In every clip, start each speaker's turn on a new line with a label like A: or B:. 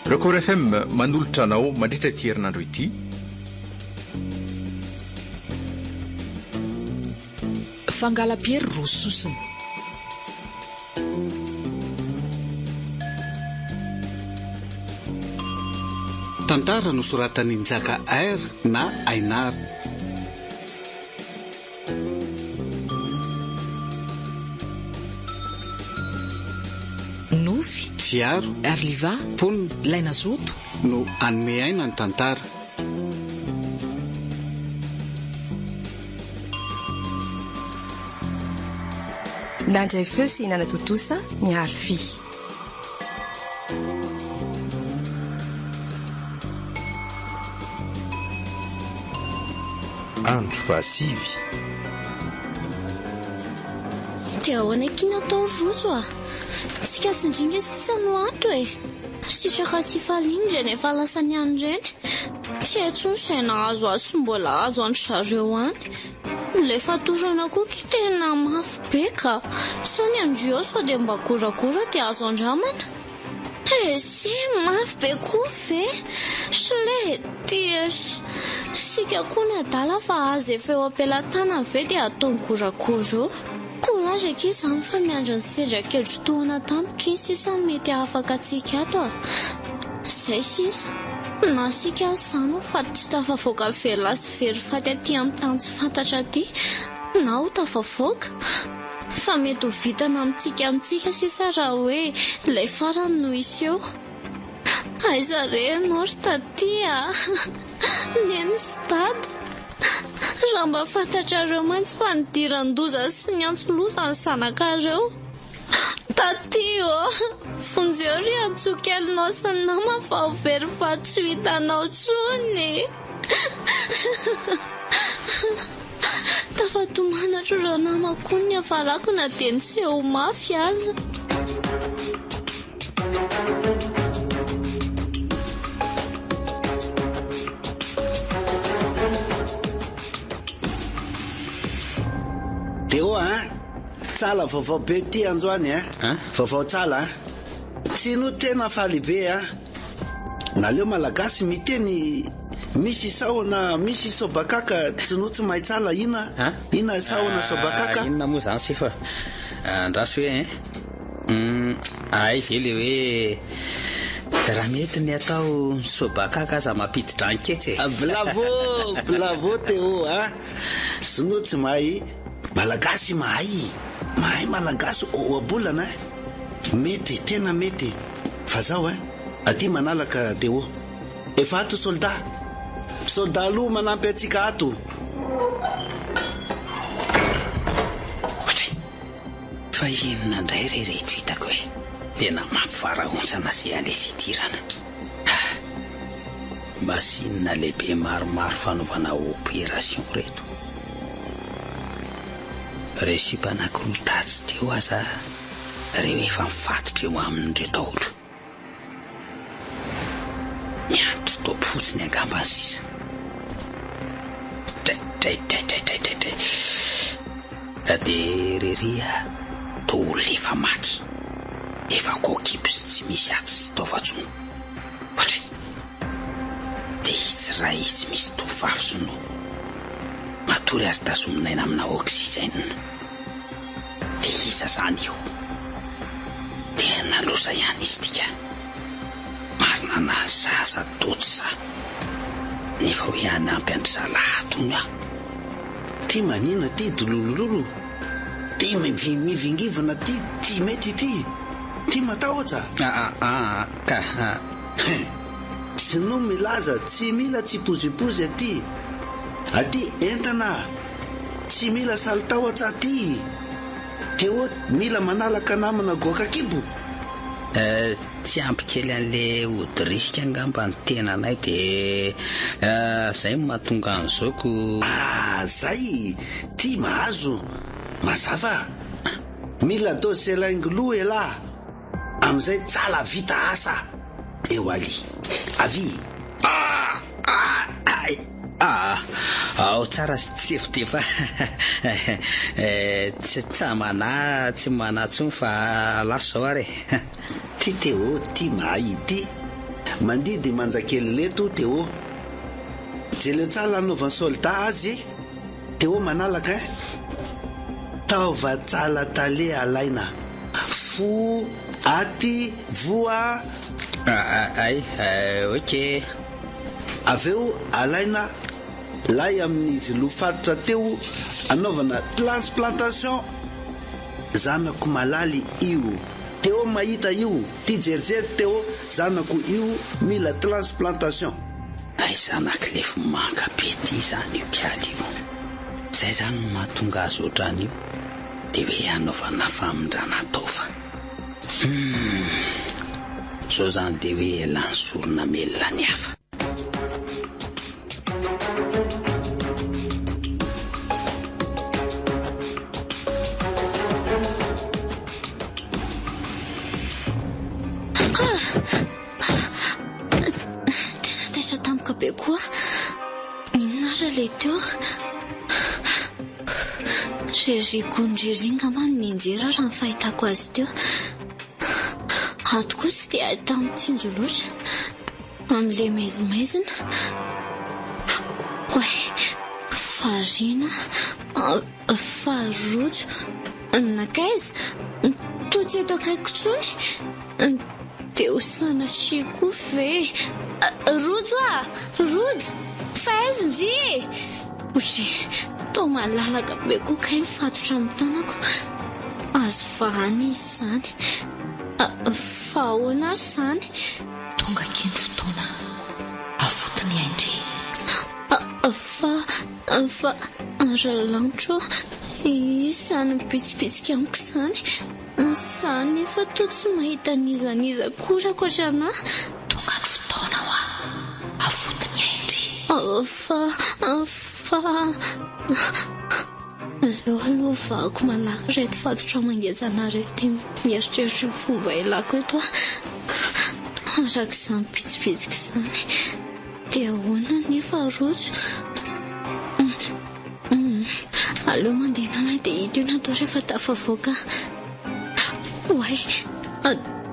A: Record FM manolotra anao mandritra ity herinandro ity.
B: Fangalam-piery roa sosona.
C: Tantara nosoratan'i Njaka R na Ainar.
B: Nofy.
C: Tsiaro.
B: Arliva.
C: Mponina.
B: Ilay nazoto.
C: No hanome aina ny tantara.
D: Nandray feo sy nanatontosa ny Harfi.
E: Andro fahasivy.
F: Dia ahoana akia ny atao ry Rojo a? Tsika sy Ndringa sisa no ato e! Sitraka sy Faliana ireny efa lasa niany ireny. Tsy hay intsony izay nahazo azy sy mbola azo an-dry zareo any. Ilay fatorana koa akia tena mafy be ka! Sao ny an-dry eo sao dia mba goragora dia azo andramana? Ese mafy be koa ve? Slety Isika koa ny adala fa aza efa eo am-pelatanana ve dia ataony goragora eo? Courage akia izany fa miandry ny sendra kedro tohana tampoka iny sisa no mety hahafaka antsika ato a! Izay sisa. Na isika aza izany ho faty tsy tafavoaka velona sy very faty aty amin'ny tany tsy fantatra aty na ho tafavoaka. Fa mety ho vintana amintsika amintsika sisa raha hoe ilay farany no hiseho. Aiza re ianao ry Taty a! Neny sy Dada. Raha mba fantatrareo mantsy fa nidiran-doza sy niantso loza ny zanakareo. Taty ô! Vonjeo ry antsokelinao sy ny nama fa ho very faty tsy ho hitanao intsony. Tafatomany hatr'ireo namako koa ny niafarako na dia niseho mafy aza.
G: Théo a! Tsala vaovao be ty androany a! Vaovao tsala a! Tsinoa tena faly be a! Naleo malagasy miteny misy sahona misy sobakaka tsinoa tsy mahay tsala ina ina sahona sobakaka.
H: Inona moa zany sifa? Andraso hoe hein. Humm hay ve le hoe raha mety ny atao sobakaka aza mampiditra anketsy e.
G: Bravo bravo Théo a! Sinoa tsy mahay malagasy mahay mahay malagasy ohabolana eh! Mety tena mety fa zao eh! Aty manalaka Théo efa ato soldat soldat aloha manampy antsika ato.
H: Ohatry Fa inona indray re ireto hitako e? Tena mampivarahontsana sy alesy hidirana. Ha! Masinina lehibe maromaro fanaovana opération ireto. Ireo sipa anankiroa tatsy teo aza ireo efa mifatotra eo aminy ireo daholo. Miandry stop fotsiny angamba ny sisa. Dray dray dray dray dray dray dray. Dia rery ah, toa olona efa maty. Efa kokibo sy tsy misy aty sy taova intsony. Ohatry. Dia itsy ray itsy misy tovovavy sinoa. Matory ary tazomin'aina amina oxygène. Dia iza zany io? Tena loza ihany izy ity ka. Marina na zaza tojo za. Nefa hoe hanampy an-dry zalahy ato hono aho.
G: Ty manina ty dololololo ty mivingivina ty ty mety ity ty matahotsa.
H: Aa aa ka a.
G: Hein! Sinoa milaza tsy mila tsipozipozy aty. Aty entana. Tsy mila salitaoatsa aty. Théo mila manalaka namana goaka kibo.
H: Eh, tsy ampy kely an'le ody risque angamba ny tenanay de zay no mahatonga an'izao ko.
G: Ah zay, ty mahazo, mazava. Mila dose seringue loha elah. Amizay tsala vita asa eo Ali. Avia.
H: Ah! Ah! Ay! Ah! Ao tsara sy tsiro ty fa eh, tsy tsa manahy tsy manahy tsony fa lasa zao ary e.
G: Ty Théo ty mahay ity. Mandidy manjakely leto Théo. Jeleo tsala anaovan'ny soldat azy e! Théo manalaka ein! Taova tsala tale alaina. Fo, aty, voa.
H: Ay, ok.
G: Avy eo alaina lay amin'ny jiloa faritra teo anaovana transplantation zanako malaly io. Théo mahita io ty jerijery Théo zanako io mila transplantation.
H: Hay zanak'i lefy manga be ty zany io kialy io. Zay zany no mahatonga azy ohatran'io de hoe hanaovana famindrana taova. Humm. Zao zany de hoe ialany sorona melona ny hafa.
F: Tena taitra tampoka be koa. Inona ary ilay teo? Reriry gony reriry angamba no nianjera raha ny fahitako azy teo. Ato koa tsy dia ahitana mitsinjo loatra. Amin'ilay maizimaizina. Oay, variana. Fa rojo, nankaiza? Toa tsy eto akaikiko intsony. Dia ho sanatria koa ve? Rojo ah! Rojo! Fa aiza ndry e? Otri, toa malalaka be koa kay ny fatotra amin'ny tanako. Azo vahana izy izany. Fa ahoana ary izany?
B: Tonga akia ny fotoana avoty ny ain-dry.
F: Fa, fa, Ralanitra ô, iza izany mibitsibitsika amiko izany? Za nefa toa tsy mahita n'iza n'iza akory ankoatra anah.
B: Tonga ny fotoana hoa, avoty ny ain-dry.
F: Fa, fa, aleo aloha vahako malaky ireto fatotra mangeja anah ireto dia mieritreritra ny fomba hialako eto aho. Araka izany bitsibitsika izany. Dia ahoana nefa Rojo? Aleo mandeha nama dia hita eo ny atao rehefa tafavoaka. Oay,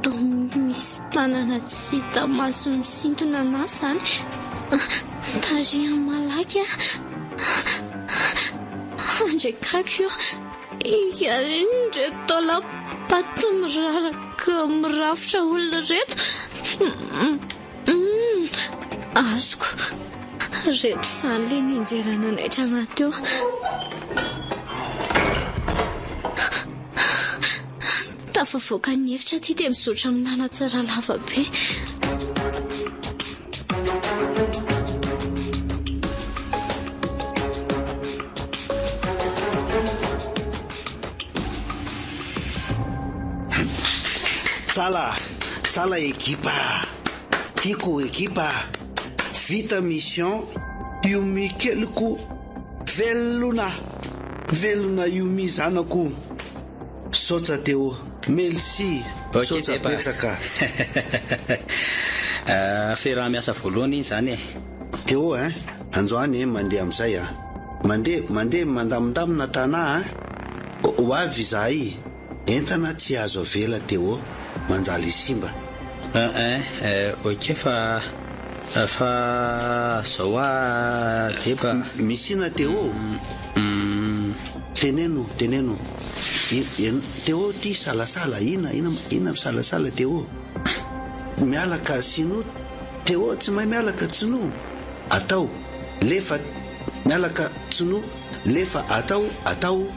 F: toa misy tanana tsy hita maso misintona anà izany. Tarihany malaky aho. Andrekako io. Ireto taolam-paty miraraka mirafitra olona ireto. Humm! Azoko. Reto izany ilay nianjera nanaitra anà teo. Tafavoaka ny efitra aty dia mizotra amin'ny lalantsara lava be.
G: Tsala, tsala ekipa a! Tiako ekipa a! Vita mission Yumi keliko velona velona Yumi zanako Saotsa Théo Merci Saotsa betsaka.
H: Fiaraha-miasa voalohany iny izany e.
G: Théo hein, androany mandeha amizay a. Mandeha mandeha mandamindamina Tana a. Ho avy izahay. Entana tsy azo avela Théo, manjaly simba.
H: Ein ein ok fa fa zao ah deba.
G: Misy inona Théo? Teneno teneno Théo ty salasala ina ina ina misalasala Théo? Miala ka sinoa Théo tsy mahay miala ka tsinoa atao lefa miala ka tsinoa lefa atao atao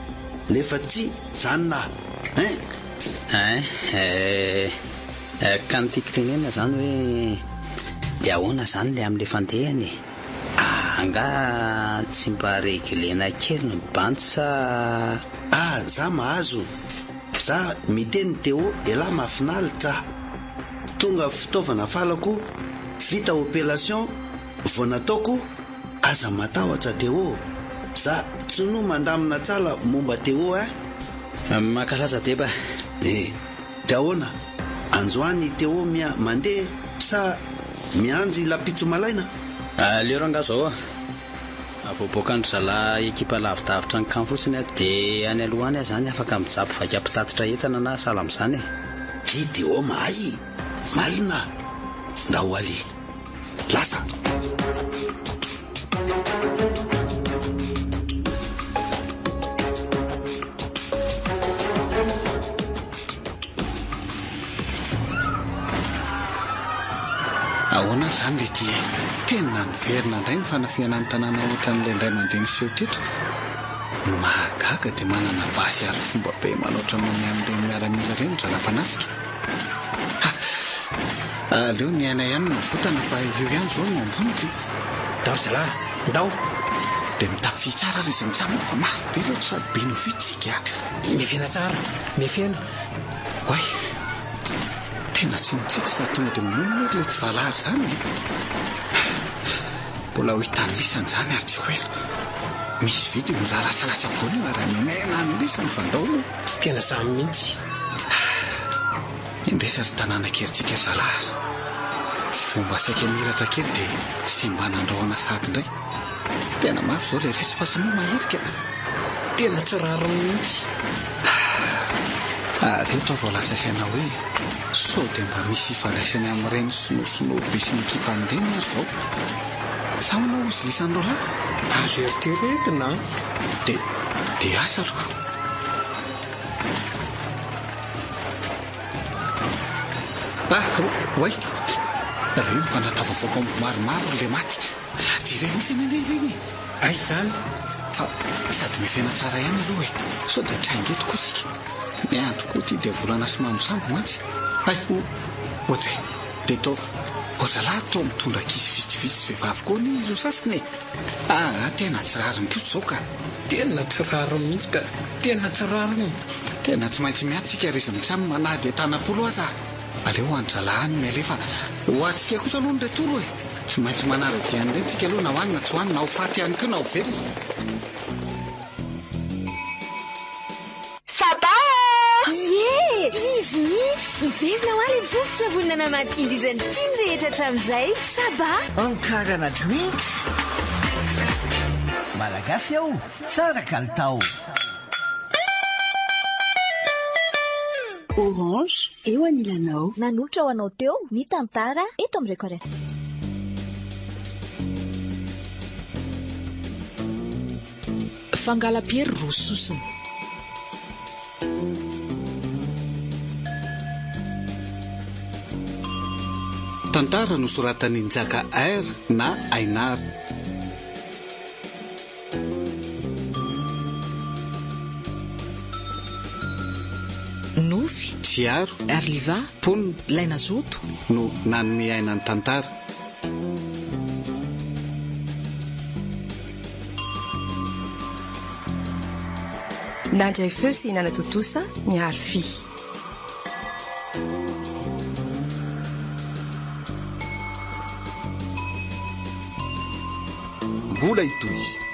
G: lefa tsy Janona hein!
H: Hein eh ka ny tiako tenenina zany hoe de ahoana zany le amle fandehany e? Angaha tsy mba reglena kely ny bandy sa.
G: Ah za mahazo, za miteny Théo elah mafinalitra tonga fitaovana falako vita opelation vao nataoko Aza matahotra Théo, za tsinoa mandamina tsala momba Théo ein!
H: Mankalaza deba.
G: Eh! De ahoana? Anjoany Théo mia mandeha sa mianjy lapitso malaina?
H: Aleo rangah zao a! Voaboakan-dry zalahy ekipa lavidavitra ny camp fotsiny aho de any aloha any aho zany afaka mijapy vaika mpitatitra entana na sahala amin'izany e!
G: Ty Théo mahay! Marina! Ndao aleha. Lasa!
C: Ahoana ary izany ry ty e? Tena niverina indray ny fanafihana ny tanàna ohatran'ilay indray mandeha niseho teto. Ny mahagaga dia manana basy ary fomba be manoatra noho ny an'ireny miaramila ireny ry zalahy mpanafika. Ha! Aleo ny aina ihany no avotana fa io ihany izao no ambony ry.
E: Ndao ry zalahy, ndao!
C: Dia mitafy tsara ry izy mitsam fa mafy be loatra sady be nofintsika.
E: Miafena tsara, miafena.
C: Oay! Tena tsy mitsitsy sady tonga dia mamono anie ilay tsy valahara izany e! Mbola ho hitan'ny lisany izany ary tsy ho ela. Misy vidiny io raha latsalatsa-poana io ary hamemena ny lisany fa ndao aloha.
E: Tena izany mihitsy.
C: Indrisy ry tanàna kelintsika ry zalahy. Vao mba saika mihiratra kely dia sembana andrahona sahady indray. Tena mafy izao ilay ratsy fa samia mahery ka.
E: Tena tsy rariny mihitsy.
C: Ary eto aho vao lasa saina hoe sao dia mba misy ifandraisany amin'ireny sinoa sinoa be sy ny ekipany ireny ary izao. Sa ahoana hozy lisany roalahy?
E: Azo eritreretina an!
C: Dia dia asa aloha. Ah! Oay! Ireny fa nahatafavoaka omby maromaro ry lematy. Jereo mihitsy anie ireny e!
E: Aiza izany?
C: Fa sady mifena tsara ihany aloha e! Sao dia trainga eto koa isika. Miandry koa ity diavolana sy mamosavy mantsy. Hay! Ohatry e! Dia toa o zalahy toa mitondra ankizy vitsivitsy sy vehivavy koa anie ireo sasany e! Aa tena tsy rariny kosa izao ka!
E: Tena tsy rariny mihitsy ka! Tena tsy rariny!
C: Tena tsy maintsy miady isika ry Zmtsam na dia tanam-polo aza! Aleo ho an-dRalahy any mialefa ho antsika kosa aloha ny retour e! Tsy maintsy manara-dia an'ireny tsika aloha na ho any na tsy ho any na ho faty ihany koa na ho velona.
D: Saba ô! Ie! Izy mihitsy! Miverina ho ahy ilay vovon-tsavony nanamarika indrindra ny tiany rehetra hatramin'izay. Saba!
I: Ankarana drinks. Malagasy aho, tsara kalitao.
J: Orange, eo anilanao.
K: Nanolotra ho anao teo ny tantara eto amin'ny Record.
B: Fangalam-piery roa sosona.
C: Tantara nosoratan'i Njaka R na Ainar.
B: Nofy.
C: Tsiaro.
B: Arliva.
C: Mponina.
B: Lay nazoto.
C: No nanome aina ny tantara.
D: Nandray feo sy nanatontosa ny Arfi.
A: Mbola hitohy.